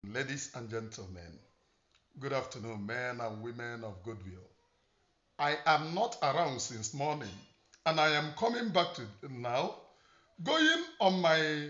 Ladies and gentlemen, good afternoon, men and women of goodwill. I am not around since morning, and I am coming back to now, going on my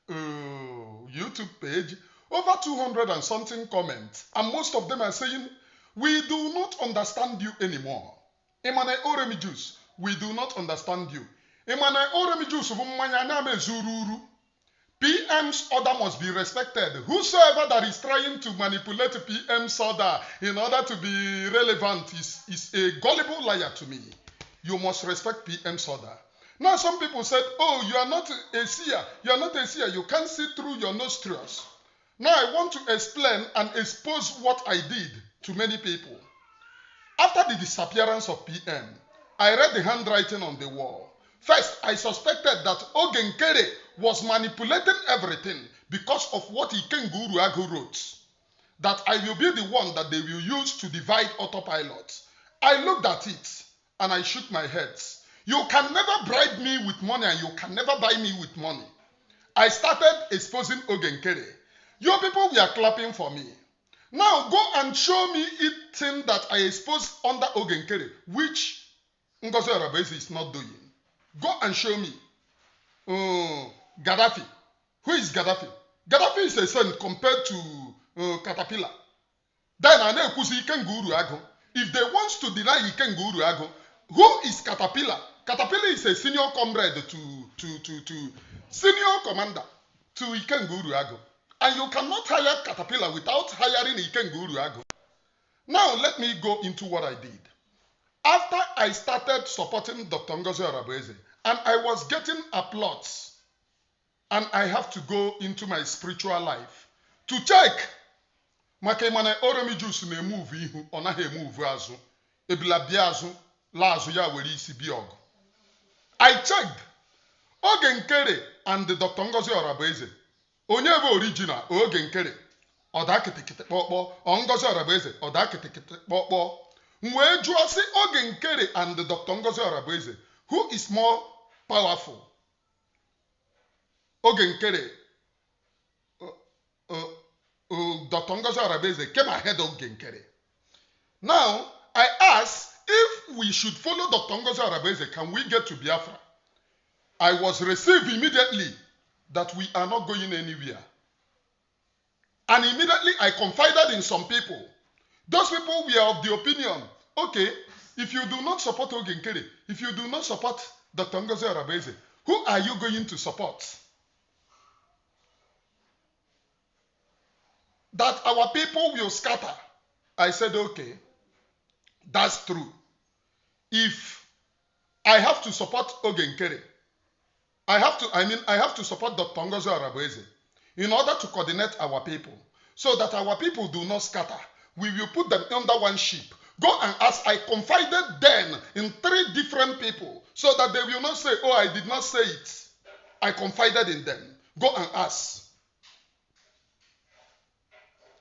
YouTube page, over 200 and something comments, and most of them are saying, we do not understand you anymore. Emmanuel Oremi Juice, we do not understand you. Emmanuel Oremi Juice bụ mmanya na ezuru uru. PM's order must be respected. Whosoever that is trying to manipulate PM's order in order to be relevant is a gullible liar to me. You must respect PM's order. Now, some people said, oh, you are not a seer. You are not a seer. You can't see through your nostrils. Now, I want to explain and expose what I did to many people. After the disappearance of PM, I read the handwriting on the wall. First, I suspected that Ogenkere was manipulating everything because of what Ikenga Uruagu wrote, that I will be the one that they will use to divide autopilot. I looked at it and I shook my head. You can never bribe me with money and you can never buy me with money. I started exposing Ogenkere. Your people were clapping for me. Now go and show me it thing that I exposed under Ogenkere, which Ngozi Orabueze is not doing. Go and show me. Gaddafi. Who is Gaddafi? Gaddafi is a saint compared to Caterpillar. Then I na-ekwuzi Ikenga Uruagu. If they want to deny Ikenga Uruagu, who is Caterpillar? Caterpillar is a senior comrade to senior commander to Ikenga Uruagu. And you cannot hire Caterpillar without hiring Ikenga Uruagu. Now let me go into what I did. After I started supporting Dr. Ngozi Orabueze, and I was getting applause, and I have to go into my spiritual life to check. Maka Emmanuel Oremi Juice na-emove ihu, ọ naghị emove azụ. Ebila bịa azụ, laa azụ ya were isi bịa ọgụ. I checked. Oge Nkere and Dr. Ngozi Orabueze, onye bụ original Oge Nkere, ọ daa kịtịkịtị kpọkpọ, ọ Ngozi Orabueze, ọ daa kịtịkịtị kpọkpọ. M wee jụọ sị Oge Nkere and Dr. Ngozi Orabueze, who is more powerful? Oge Nkere, Dr. Ngozi Orabueze came ahead of Oge Nkere. Now, I asked if we should follow Dr. Ngozi Orabueze, can we get to Biafra? I was received immediately that we are not going anywhere. And immediately I confided in some people. Those people were of the opinion, okay, if you do not support Oge Nkere, if you do not support Dr. Ngozi Orabueze, who are you going to support? That our people will scatter. I said, okay, that's true. If I have to support Oge Nkere, I have to support Dr. Ngozi Orabueze in order to coordinate our people so that our people do not scatter. We will put them under one ship. Go and ask. I confided then in 3 different people so that they will not say, oh, I did not say it. I confided in them. Go and ask.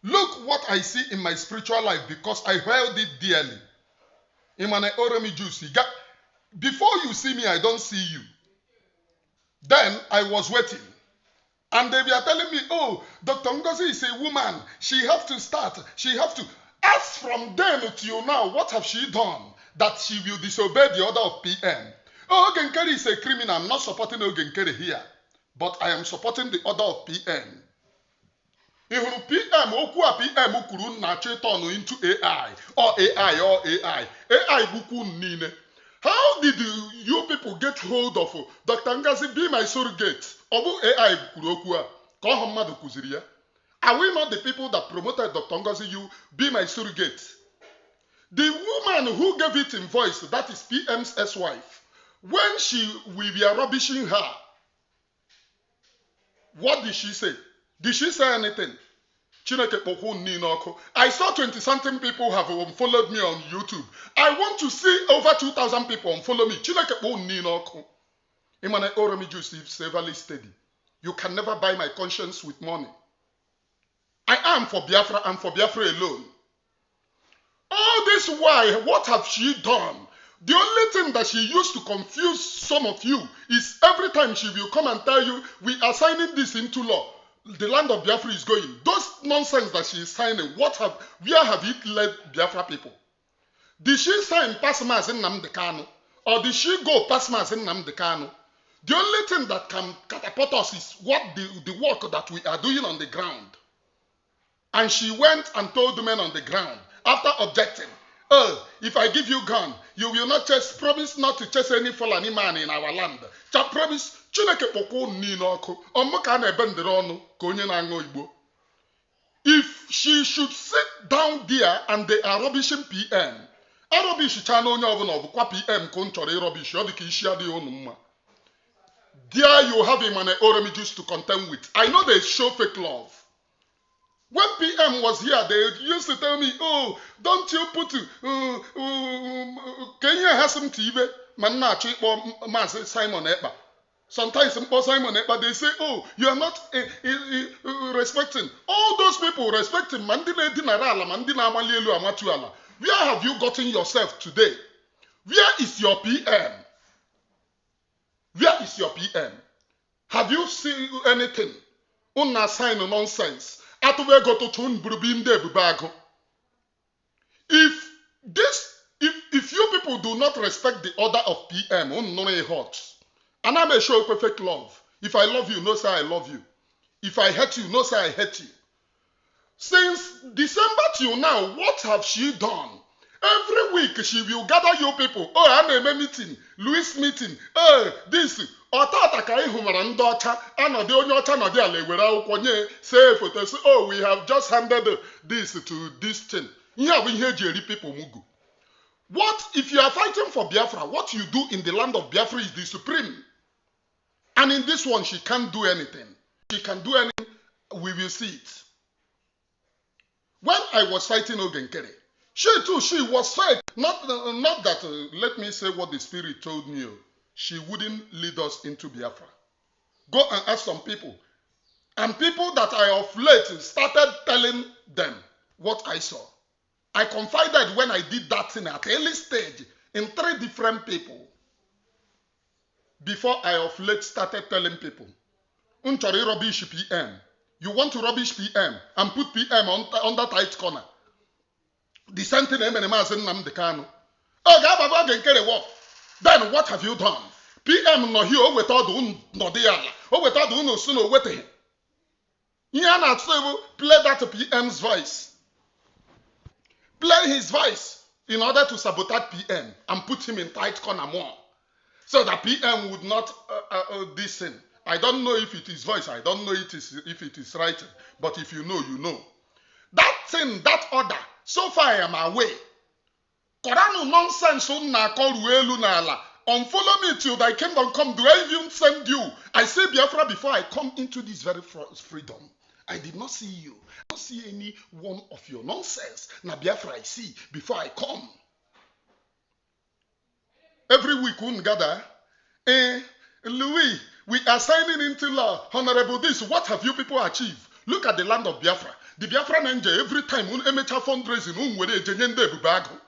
Look what I see in my spiritual life because I held it dearly. Emmanuel Oremi Juice, before you see me, I don't see you. Then I was waiting. And they were telling me, oh, Dr. Ngozi is a woman. She have to start. She have to. As from then till now, what have she done that she will disobey the order of PM? Oh, Oge Nkere is a criminal. I'm not supporting Oge Nkere here. But I am supporting the order of PM. Ị hụrụ PM, okwu a PM kwuru na-achọ ịtọnụ into AI or AI or AI. AI bụkwa unu niile. How did you people get hold of Dr. Ngozi be my surrogate? Ọ bụ AI kwuru okwu a ka ọhụ mmadụ kụziri ya. Are we not the people that promoted Dr. Ngozi you be my surrogate? The woman who gave it in voice, that is PM's ex-wife, when we were rubbishing her, what did she say? Did she say anything? Chineke kpọkwa unu niile ọkụ. I saw 20-something people have unfollowed me on YouTube. I want to see over 2,000 people unfollow me. Chineke kpọọ unu niile ọkụ. Emmanuel Oremi Juice is everly steady. You can never buy my conscience with money. I am for Biafra and for Biafra alone. All this while, what have she done? The only thing that she used to confuse some of you is every time she will come and tell you, we are signing this into law. The land of Biafra is going. Those nonsense that she is signing, what have where have it led Biafra people? Did she sign pass Mazi Nnamdi Kanu? Or did she go pass Mazi Nnamdi Kanu? The only thing that can catapult us is what the work that we are doing on the ground. And she went and told the men on the ground after objecting, "Oh, if I give you gun, you will not chase, promise not to chase any Fulani man in our land." Cha promise, Chineke kpọkwa unu niile ọkụ. Ọmụ ka a na-ebe ndịrị ọnụ ka onye na-aṅụ igbo. If she should sit down there and they are rubbishing PM, arubbish cha na onye ọbụla ọ bụkwa PM ka unu chọrọ ịrubbish, ọ dị ka isi adịghị unu mma. There you have Emmanuel Oremijus to contend with. I know they show fake love. When PM was here, they used to tell me, "Oh, don't you put, ka ihe ha sị m ibe ma m na-achọ ịkpọ Maazị Simon Ekpa." Sometimes mkpọ Simon Ekpa, they say, "Oh, you are not respecting." All those people respecting, ma ndị na-edinara ala, ma ndị na-amali elu amatu ala. Where have you gotten yourself today? Where is your PM? Where is your PM? Have you seen anything? Unu sign nonsense. Atụba ego tụtụ unu buru bi ndị ebube agụ. If you people do not respect the order of PM, unu nụrụ ihe hot. Ana m show perfect love. If I love you, no say I love you. If I hate you, no say I hate you. Since December till now, what have she done? Every week she will gather you people. "Oh, a na-eme meeting, Louis meeting. Oh, this." Ọtata ka ị hụmara ndị ọcha anọdị onye ọcha nọdị ala ewere akwụkwọ nye see foto sị, "Oh, we have just handed this to this thing." Ihe a bụ ihe eji eri people mugu. What if you are fighting for Biafra? What you do in the land of Biafra is the supreme. And in this one, she can't do anything. She can do anything. We will see it. When I was fighting Ogenkere, she too, she was fake. Not that, let me say what the spirit told me, oh. She wouldn't lead us into Biafra. Go and ask some people. And people that I of late started telling them what I saw. I confided when I did that thing at early stage in three different people. Before I of late started telling people, "Unu chọrọ rubbish PM. You want to rubbish PM and put PM on, under tight corner." The same thing emere Maazị Nnamdi Kanu. Ọ ga-agbaba oge nkere wọ. Then what have you done? PM nọ here, o weta ọdụ unu nọdụ ya ala. O weta ọdụ unu si na o weteghị. Ihe a na-atụ bụ play that PM's voice. Play his voice in order to sabotage PM and put him in tight corner more. So that PM would not this thing. I don't know if it is voice. I don't know if it is writing. But if you know, you know. That thing, that order, so far I am away. Koranu nonsense unu na-akọ ruo elu n'ala. Unfollow me till thy kingdom come. Do I even send you? I say Biafra before I come into this very freedom. I did not see you. I don't see any one of your nonsense. Na Biafra I see before I come. Every week, unu gather. Eh, Louis, we are signing into law. Honorable this, what have you people achieved? Look at the land of Biafra. The Biafra Ninja, every time unu emecha fundraising, unu were eje nye ndị Ebube Agụ.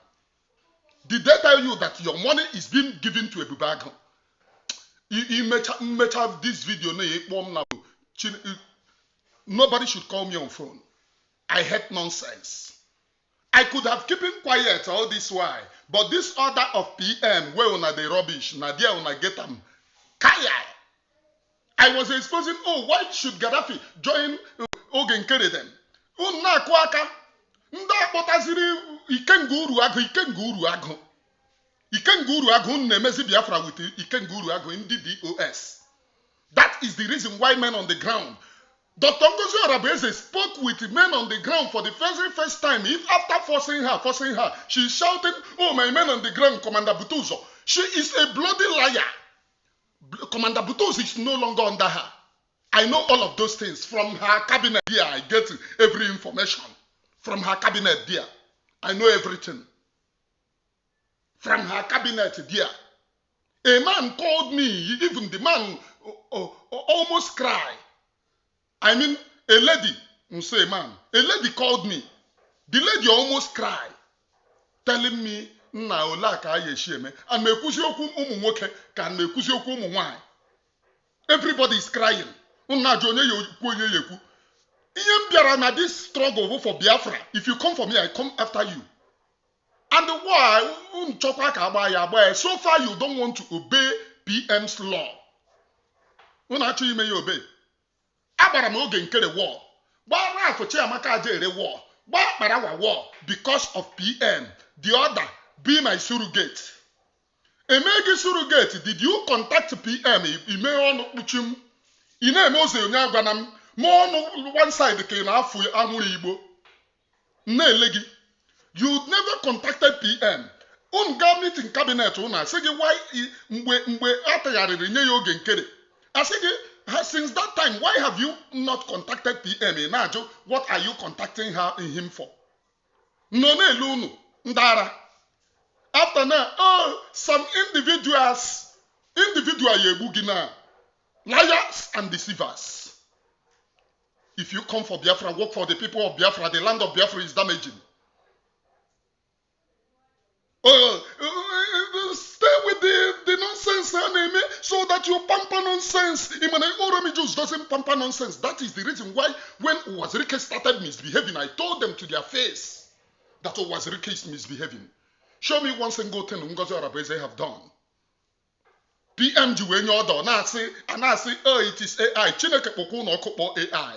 Did they tell you that your money is being given to Ebube Agụ? Imecha mmecha this video na ịkpọ m na nobody should call me on phone. I hate nonsense. I could have keeping quiet all this while, but this order of PM wey una dey rubbish, na there una get am. Kaya! I was exposing, "Oh, why should Gaddafi join Oge Nkere them?" Unu na-akụ aka. Ndị akpọtaziri Ikenga uru agụ, Ikenga uru agụ. Ikenga uru agụ, unu na-emezi Biafra with Ikenga uru agụ, ndị DOS. That is the reason why men on the ground, Dr. Ngozi Orabueze spoke with men on the ground for the very first time. If after forcing her, she's shouting, "Oh, my men on the ground, Commander Butuzo." She is a bloody liar. Commander Butuzo is no longer under her. I know all of those things from her cabinet there. I get every information from her cabinet there. I know everything from her cabinet there. A man called me, even the man almost cried. I mean, a lady, say man, a lady called me. The lady almost cried, telling me, "Nna, ole a ka a ga-esi eme?" A na-ekwuzi okwu ụmụ nwoke ka a na-ekwuzi okwu ụmụ nwanyị. Everybody is crying. Unu na-ajụ onye ya ekwu, onye ya ekwu. Ihe m bịara na this struggle bụ for Biafra. If you come for me, I come after you. And why unu chọkwa ka agba ya agba ya? So far you don't want to obey PM's law. Unu achọghị ime ya obey. Agbara m Oge Nkere war, gbaa Ralph Chiamaka Ajere war, gbaa Kparawa war because of PM. The other be my surrogate. Eme gị surrogate, did you contact PM? Ime ọnụ kpuchi m, ị na-eme ụzọ onye agwana m ma ọnụ one side ka ị na-afụ anwụrụ Igbo m na-ele gị. You never contacted PM. Unu gaa meeting cabinet, unu asị gị why mgbe a tagharịrị nye ya Oge Nkere, asị gị since that time, why have you not contacted PM? Ị na-ajụ, what are you contacting her him for? Nọ na-ele unu ndị ara. After now, oh, some individuals, individual ya egbu gị na liars and deceivers. If you come for Biafra, work for the people of Biafra. The land of Biafra is damaging. Oh, stay with the nonsense ha na-eme so that you pamper nonsense. Imana Oromi Jews doesn't pamper nonsense. That is the reason why when Uwazuruike started misbehaving, I told them to their face that Uwazuruike is misbehaving. Show me one single thing Ngozi Orabueze have done. PM ji wee nye ọdọ na-asị a na-asị, oh, it is AI. Chineke kpọkwa ụlọ ọkụ kpọọ AI.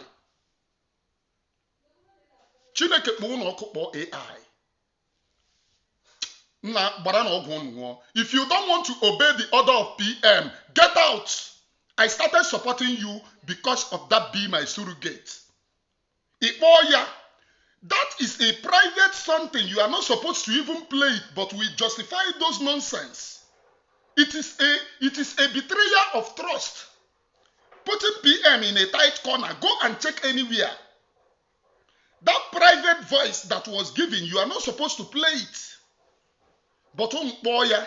Chineke kpọọ ụlọ ọkụ kpọọ AI. Nna gbara na ọgwụ unu ṅụọ. If you don't want to obey the order of PM, get out. I started supporting you because of that be my surrogate. Ịkpọọ ya, that is a private something. You are not supposed to even play it, but we justify those nonsense. It is a betrayal of trust, putting PM in a tight corner. Go and check anywhere. That private voice that was given, you are not supposed to play it, but kpọọ ya.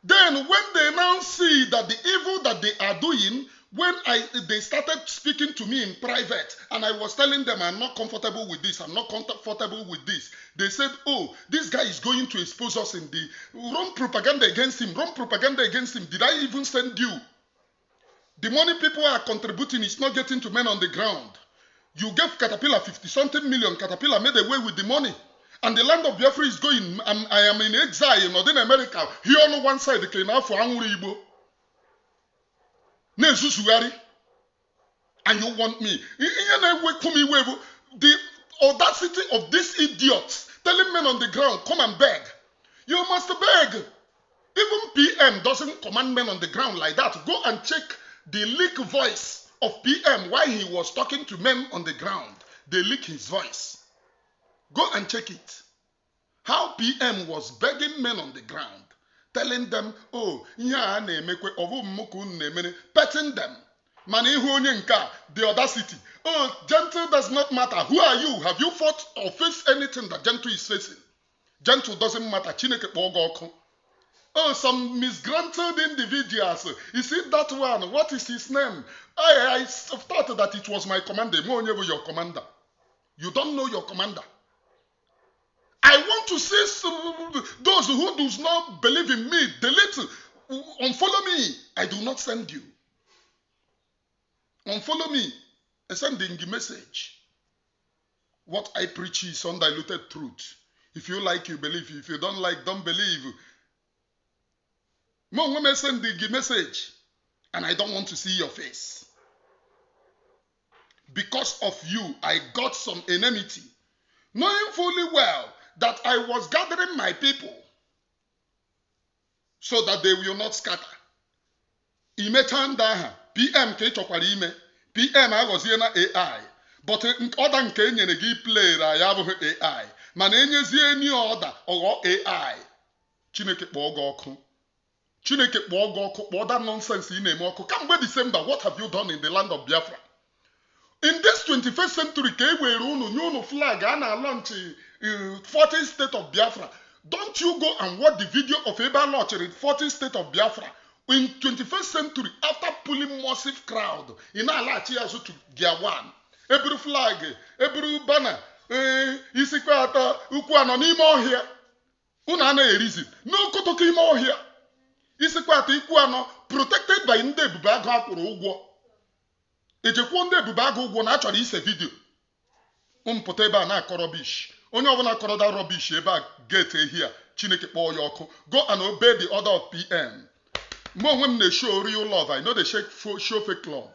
Then when they now see that the evil that they are doing, when I they started speaking to me in private and I was telling them, "I'm not comfortable with this, I'm not comfortable with this," they said, "Oh, this guy is going to expose us in the run propaganda against him, run propaganda against him." Did I even send you? The money people are contributing is not getting to men on the ground. You gave Caterpillar 50 something million. Caterpillar made away with the money. And the land of Biafra is going. I am in exile in Northern America. Here on one side, ka ị na-afọ anwụrụ Igbo. Na-ezuzugharị. And you want me. Ihe na-ewekwu m iwe bụ the audacity of these idiots telling men on the ground, "Come and beg. You must beg." Even PM doesn't command men on the ground like that. Go and check the leak voice of PM while he was talking to men on the ground. They leak his voice. Go and check it. How PM was begging men on the ground, telling them, "Oh, ihe a na-emekwe, ọ bụ mmụ ka unu na-emere," petting them. Mana ihu onye nke a, the audacity. "Oh, Gentle does not matter." Who are you? Have you fought or faced anything that Gentle is facing? Gentle doesn't matter. Chineke kpọọ gị ọkụ. Oh, some misgruntled individuals. You see that one? What is his name? I thought that it was my commander. Mụ onye bụ your commander? You don't know your commander. I want to see those who does not believe in me, delete, unfollow me. I do not send you. Unfollow me. I sending the message. What I preach is undiluted truth. If you like, you believe. If you don't like, don't believe. Mụ onwe m sending the message, and I don't want to see your face. Because of you, I got some enmity, knowing fully well that I was gathering my people so that they will not scatter. Imechaa ndị aha PM ka ị chọkwara ime PM aghọzie na AI, but order nke e nyere gị playere ya abụghị AI, mana enyezie ni order ọghọ AI. Chineke kpọọ gị ọkụ. Chineke kpọọ gị ọkụ, kpọọ that nonsense ị na-eme ọkụ. Kamgbe December, what have you done in the land of Biafra? In this 21st century ka e were unu nye unu flag a na-alaunch 40 state of Biafra. Don't you go and watch the video of ebe a launchiri 40 state of Biafra in 21st century after pulling massive crowd? Ị na-alaghachi azụ to gear one. Eburu flag, eburu banner, ee, isikwa atọ ukwu anọ n'ime ọhịa. Unu anaghị erizi n'okotoko ime ọhịa. Isikwa atọ ikwu anọ protected by ndị Ebube Agụ akwụrụ ụgwọ. Ejekwuo ndị Ebube Agụ ụgwọ na achọrọ ise video. Mpụta ebe a na-akọ rubbish. Onye ọbụla kọrọ that rubbish ebe a, get here. Chineke kpọọ ya ọkụ. Go and obey the order of PM. Mgbe onwe m na-show real love, I no dey show fake love.